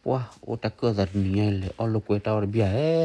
ပှၤအိၣ်တၢ်ကၢၢ်သးတနံၤညါ လဲၤအီၣ်လိာ်ကွဲတၢ်အီၣ်တဘျီဧဲ.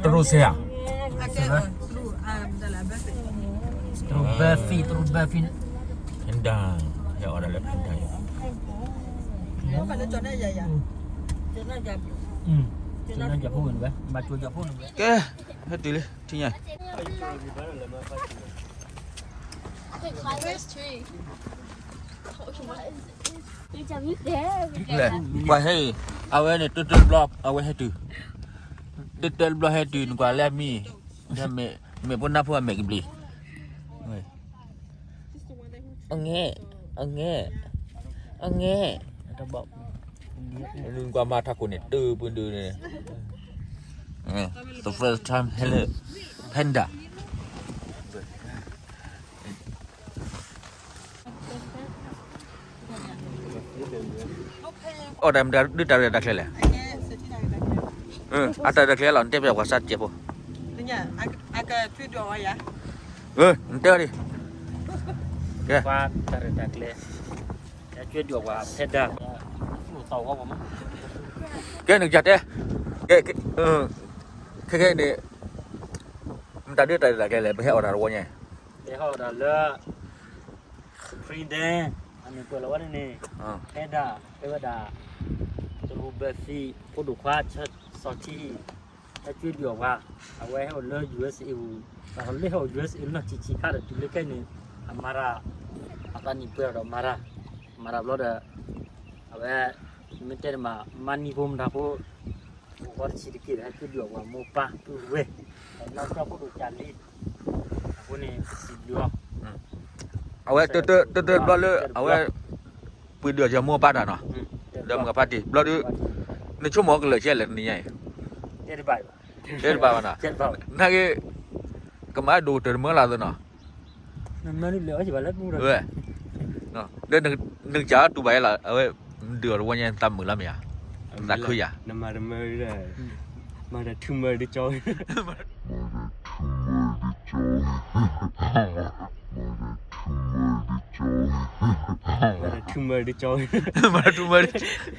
Taro sea. Taro bafi, taro bafi. Panda, ya ora le panda ya. Ke, hatu le, tinya. Pwa hei, awe ni tutu block, awe hei tu. Tutu block hei tu, nukwa le mi. Mẹ, mẹ pun na pun mẹ kibli. Ơ nghe, ơ nghe, ơ nghe. Nukwa ma tha ko ni tu pun du ni. The first time hello panda. Ơ, đam đa đứt đa đa đa klê lẹ. Ơ, a đa đa klê lọ, nte pia kwa sat che po. Ơ, nte đi. Kê. Kwa đa đa klê. Ya cuê dua kwa phe đa. Kê nụ jat ê. Kê, kê, ơ. Kê, kê đi. Đa đứt đa đa klê lẹ, phe ơ đa rô nhé. Phe ơ đa lơ. Spring Day, a nê pơ la wa nê nê. Ơ. Phe đa, phe wa đa. Tru bơ si, pô đu khóa chơ, so chi. ဟဲက့ၤဒုးအီၤပှၤ, အဝဲဟဲအိၣ်လၢ ယူၢ်အ့းအ့း ပှၤလၢဟဲအိၣ် ယူၢ်အ့းအ့း နီၢ်ဆံးဆံးခါဒီး တုၤလၢခဲအံၤန့ၣ် အမၤတၢ် အသးနံၣ်ပှဲၤဒီးမၤတၢ်, မၤတၢ်ဘျီဒီး အဝဲ မ့ၢ်တဲတမး မၤနံၤဖိမတၤဖိ အိၣ်ဃီတဆံးတက့ၢ်ဒီး ဟဲက့ၤဒုးအီၤပှၤမိၢ်ပၢ်ပုၢ်ဝဲၢ်, ဒီးနီၢ်ကၠီဖိဒိၣ်ကၢ်လံ, အဃိန့ၣ် စံးဘျုးအီၤ, အဝဲတၢတၢတဘျီလၢ အဝဲ ပှ့ၤဒုးအီၤကမိၢ်ပၢ်တၢ်နီၤ, ဒီးမုၢ်ဂၤဖါတံၢ် ဘျီဒုး နဆိကမိၣ်ကလၢာ်ကဲလဲၣ်တနံၤညါအံၤ, တဲတဘၣ်ဘၣ်နီၤ, နာ်က့ ကမၤဒိၣ်တၢ်တမၢလၢ်သနီၤ, ဝဲ ဒီးနကစၢ်တူၢ်ဘၣ်ယဲလၢ အဝဲ နဒုးအီၤတဝီညါ နသးမုာ်လီၤမ့ၢ်ဧါ, နသးခုယၤ, မၤတၢ်ထူမၢတကၠီ မၤတၢ်ထူမၢတကၠီ, မၤတၢ်ထူမၢ,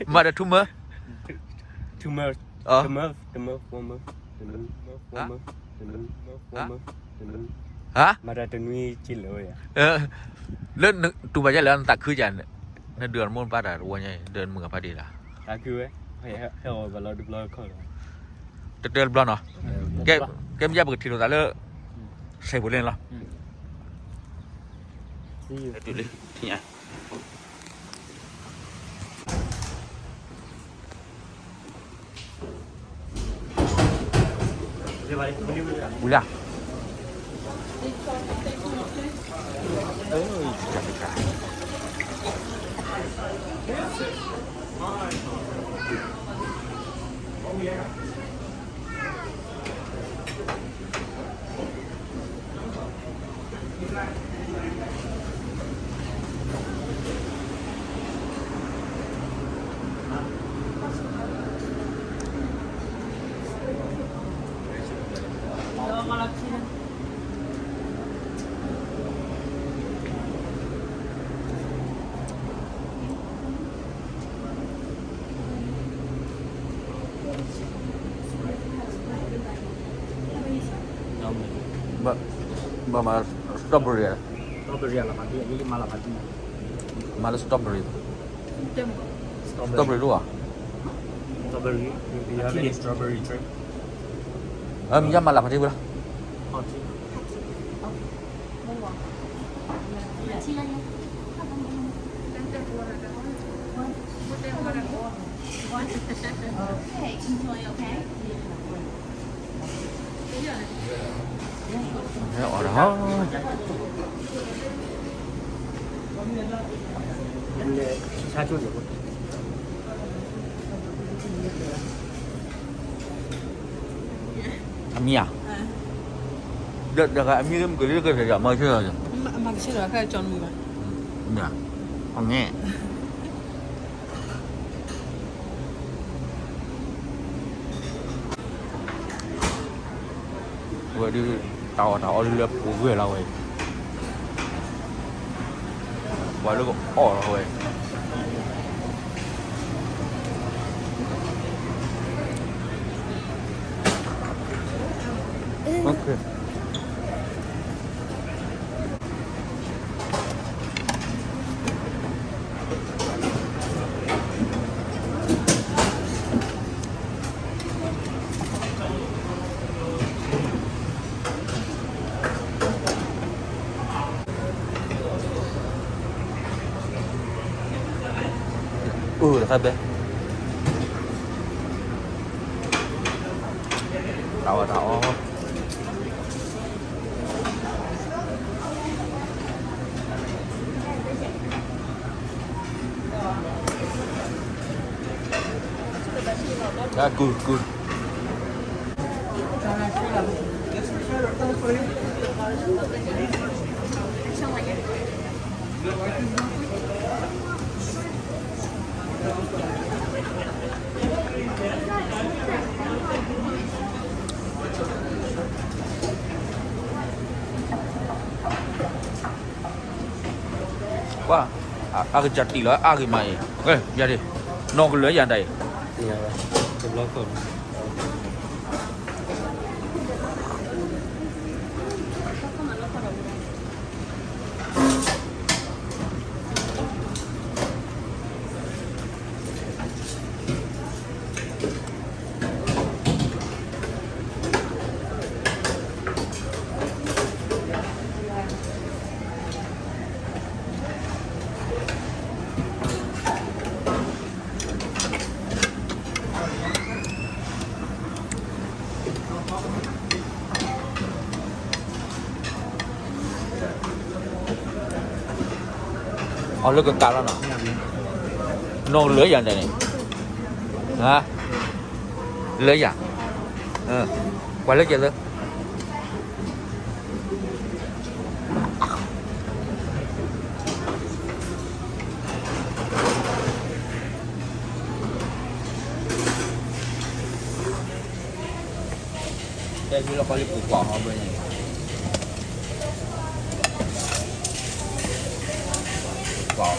မၤတၢ်ထူမၢ, ထူမၢ, မၤတၢ်တနွံကလၢာ်ဝဲယၤ, လၢနတူၢ်ဘၣ်ယဲလၢ နသးခုယၤ, နဒုးအီၤတမိၢ်တပၢ်တၢ်တဝီညါအံၤ ဒီးမုၢ်ဂၤဖါတံၢ်တၢ်, တတၢတဘျီနီၤ, ကဲမ့ၢ်ယါပကထံၣ်လိာ်သးလၢ စဲးပူၤလ့ၣ်လီၤ. ဝံၤလၢ ဘၣ်မၤ strawberry မၤလၢ strawberry, strawberry တအိၣ်ဧါ, မ့ၢ်ယါမၤလၢဖါတံၢ်ဝဲလီၤ. Okay, enjoy, okay? အီၣ်တၢ်ဟီ, အမံၤဧါ, ဒီးအမံၤမ့ၢ်ကလံကဆဲးဒီး မၤကဆ့ၣ်ဒီး, မၤကဆ့ၣ်ဒီး ခဲကၠီမုၢ်ဘၣ်, မ့ၢ်, အငဲၣ် ဝဲဒုး တၢ်အီၣ်တၢ်အီဒုးလၢပူၤကွံာ်လီၤဝဲ, ပှၤလၢကအီၣ်လီၤဝဲ. အိၣ်တခါဘဲ, တၢ်အီၣ်တၢ်အီ တၢ်ကူကူ ကွၢ်, အကစၢ်တံၢ်လီၤ အါဂ့ၤမးအံၤ, ယၤဒၣ်, နီၢ်ကလၢာ်ယၤဒၣ်အံၤ, တဘျီခိၣ် Thank you. လၢကကးလီၤနီၤ, နီၢ်လၢယၤန့ၣ်, လၢယၤ, ကွၢ်လၢကဲလၢ တဲလၢခီလံပူၤကွၢ်ဟီဘၢန့ၣ်, ကွၢ်,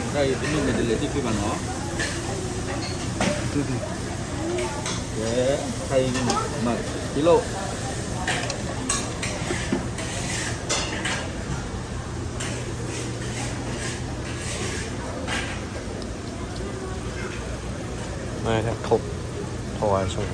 တၢ်အံၤတမ့ၢ်န့ၣ်တလဲၤတံၢ်ဖုဘၣ်နီၤ, ကဲ, တၢ်အံၤမၤသံလိာ် ထိၣ်, ထိၣ်ဝဲဆိ, ထိၣ်ဂ့ၤဃ့ဆိ,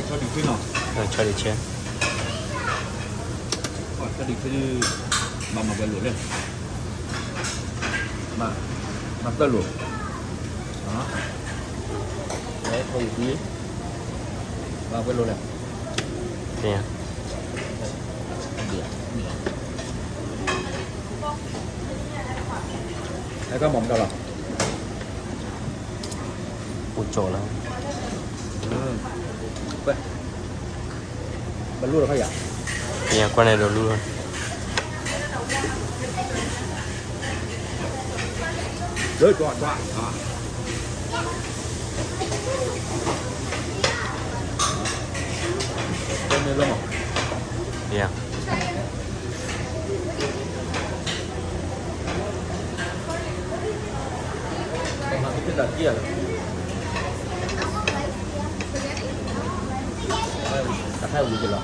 ဆီဒံးဆၢနီၤ, ဆီဒံးဆၢ, ဆီဒံးဆၢ, မၤမၤဝဲလိာ်လဲၣ်, မၤသၢလိာ်, ဝဲထိၣ်ဂ့ၤဃ့, မၤဝဲလိာ်လဲၣ်, ဟဲကမၤမတၤလီၤ, အိၣ်ကၠီလီၤ, ဘၣ်လူလီၤခါယၤ, ကွၢ်န့ၣ်ဒီးလူလီၤ, လၢကၠီကၠီ, မ့ၢ်လီၤမး, တၢ်ခါဝံၤကလီၤ.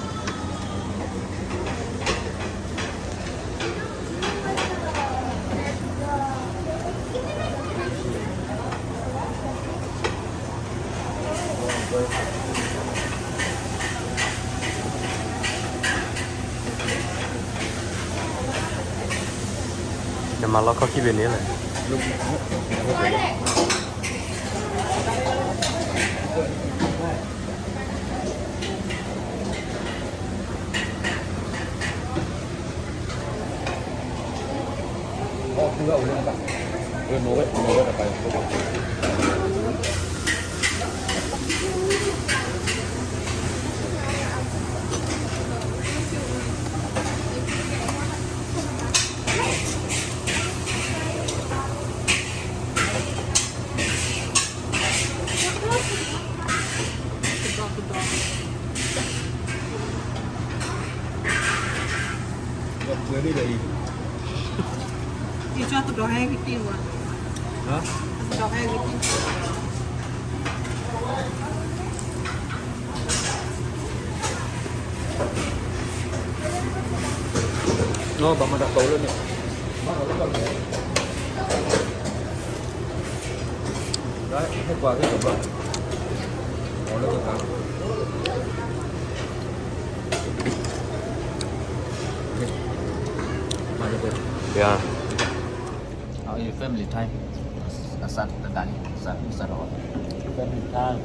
နမၤလီခီခံဘ့ၣ်န့ၣ်လဲၣ်. ဘၣ်မၤတၢ်တီလၢန့ၣ်, ဟဲကွၢ်က့ၤကဘၣ်, အီၤလၢကကါ, family time, အစးတဒၣ်လံ, အစးတဒၣ်, family time,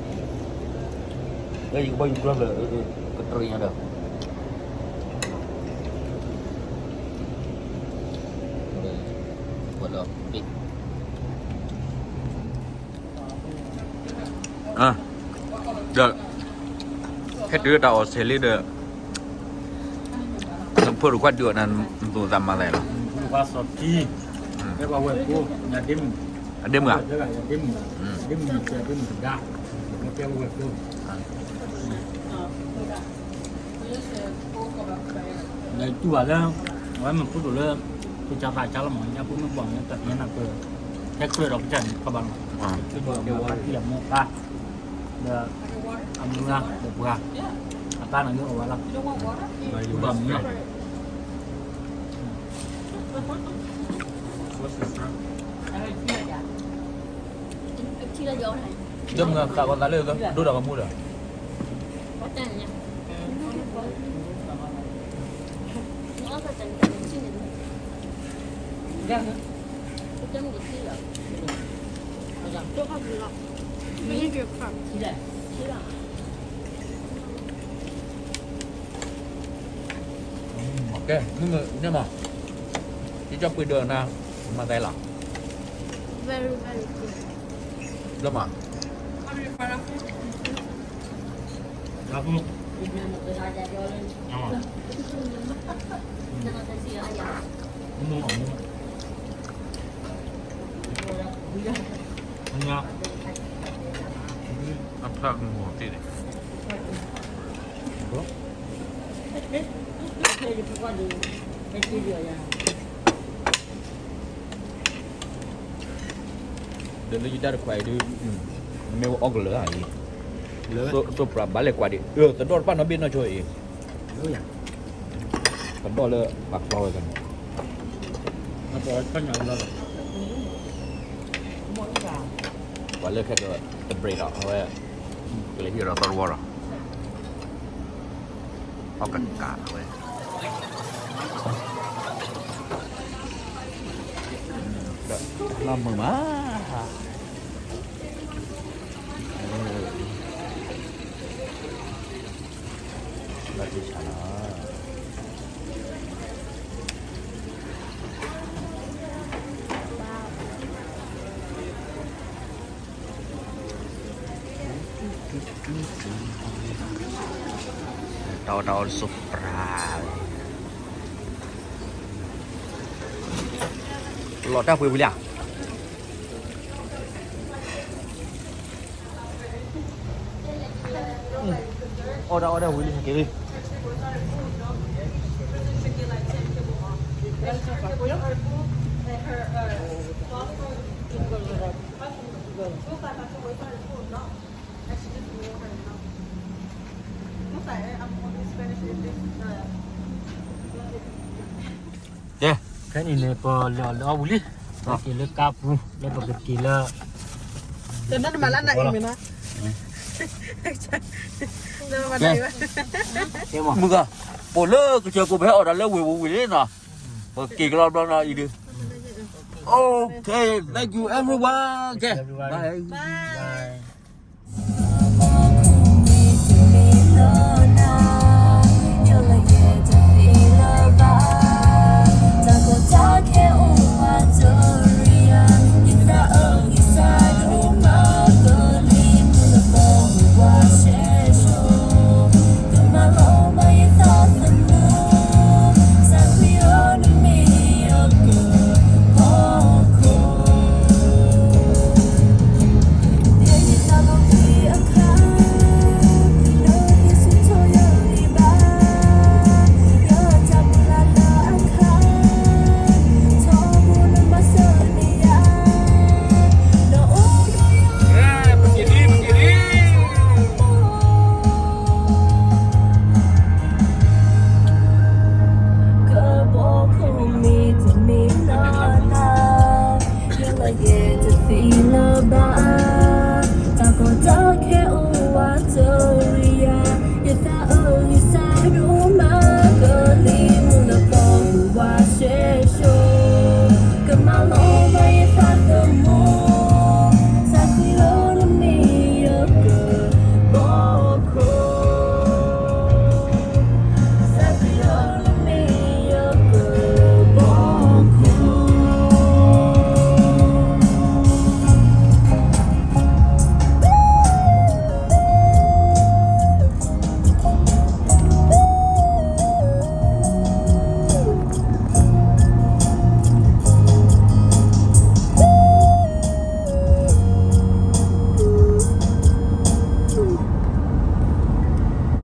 ယကဘီယူၤကျၢၢ်လၢ ကတြံညါဒီး ဒီး ဟဲတုၤတၢ်အီၣ်ဆဲးလံဒီး နဖိတခွါဒုးအီၣ်နၤ နသူၣ်သးမၤသးလီၤ. ဖိတခွါစီၤထံ, ဖဲပှၤဝဲၢ်ဖိ, အဒ့မုၣ်, အဒ့မုၣ်ဧါ, အဒ့မုၣ်, အဒ့မုၣ်မ့ၢ်စဲး အဒ့မုၣ်တဒါ, ဖဲပှၤဝဲၢ်ဖိ, ဒီးတူၢ်ဘၣ်လၢ အဝဲမ့ၢ်ဖိဒိၣ်လၢ ဖိဆါသးဆါလီၤမး ညါဖိမ့ၢ်ဘၣ်မ့ၢ်တၢ်ညါနၢ်ပၢၢ်, ဟဲကြၢးဒီးပတၢ်န့ၣ်ခီဘၣ်လီၤ, ဟဲကြၢးဒီးအမါဖါတံၢ်အမိၢ်ပၢ်, ဒီးအမုၢ်ဂၤဒီးပှၤ, အပၢ်န့ၣ်လၢအဝဲလီၤ, ဘၣ်မုၢ်လီၤ. ဒီးမုၢ်သးကီးသးလၢဒိၣ်ဒီးကမူဒီး ကဲ မုၢ်မုၢ်န့ၣ်မး ယကပှ့ၤဒီးနၤ မၤသးလီၤ very very good လၢမး အဖျၢၣ်ကမူၤတ့ၢ်န့ၣ် ဒီးလၢယတၢ်တခွါအံၤဒုး မ့ၢ်ဝဲအီၣ်ကလၢၤဧါအံၤ သိၣ်ပြးဘၣ်လဲၤကွၢ်ဒံး သဒီၣ်တဖၣ်နီၣ်ဘ့ၣ်နီၣ်ဆိအံၤ သဒီၣ်လၢပာ်ကျီဝဲသန့ၣ် ပှၤလၢခဲကတဘြ့းဒီး အဝဲ ကလဲၤဟံၣ်ဒီးသီတဝီဒီး အီၣ်ကကးဝဲ လီၤမုာ်မး လီၤတံၢ်ဆါလီၤ တၢ်အီၣ်တၢ်အီတစိၢ်ပြး လီၤတၢ်ပှ့ၤဝံၤလံဧါ အီၣ်တၢ်အီၣ်တၢ်ဝံၤလံ က့ၤလံ ကဲ ခဲအံၤန့ၣ် ပလဲၤအီၣ်လဲၤအီဝံၤလံ ပက့ၤလၢကါပူၤ လၢပကက့ၤလၢ တနၢ်တမၤလၢနၤအံၤမ့ၢ်နီၤ ကဲ မုၢ်ဂၤ ပိာ်လၢကစၢၢ်ကိးပဟဲအီၣ်တၢ်လၢဝ့ၢ်ပူၤဝံၤလံနီၤ ပက့ၤကလီဘျီနီၤအံၤဒုး Okay, thank you everyone. Okay, bye.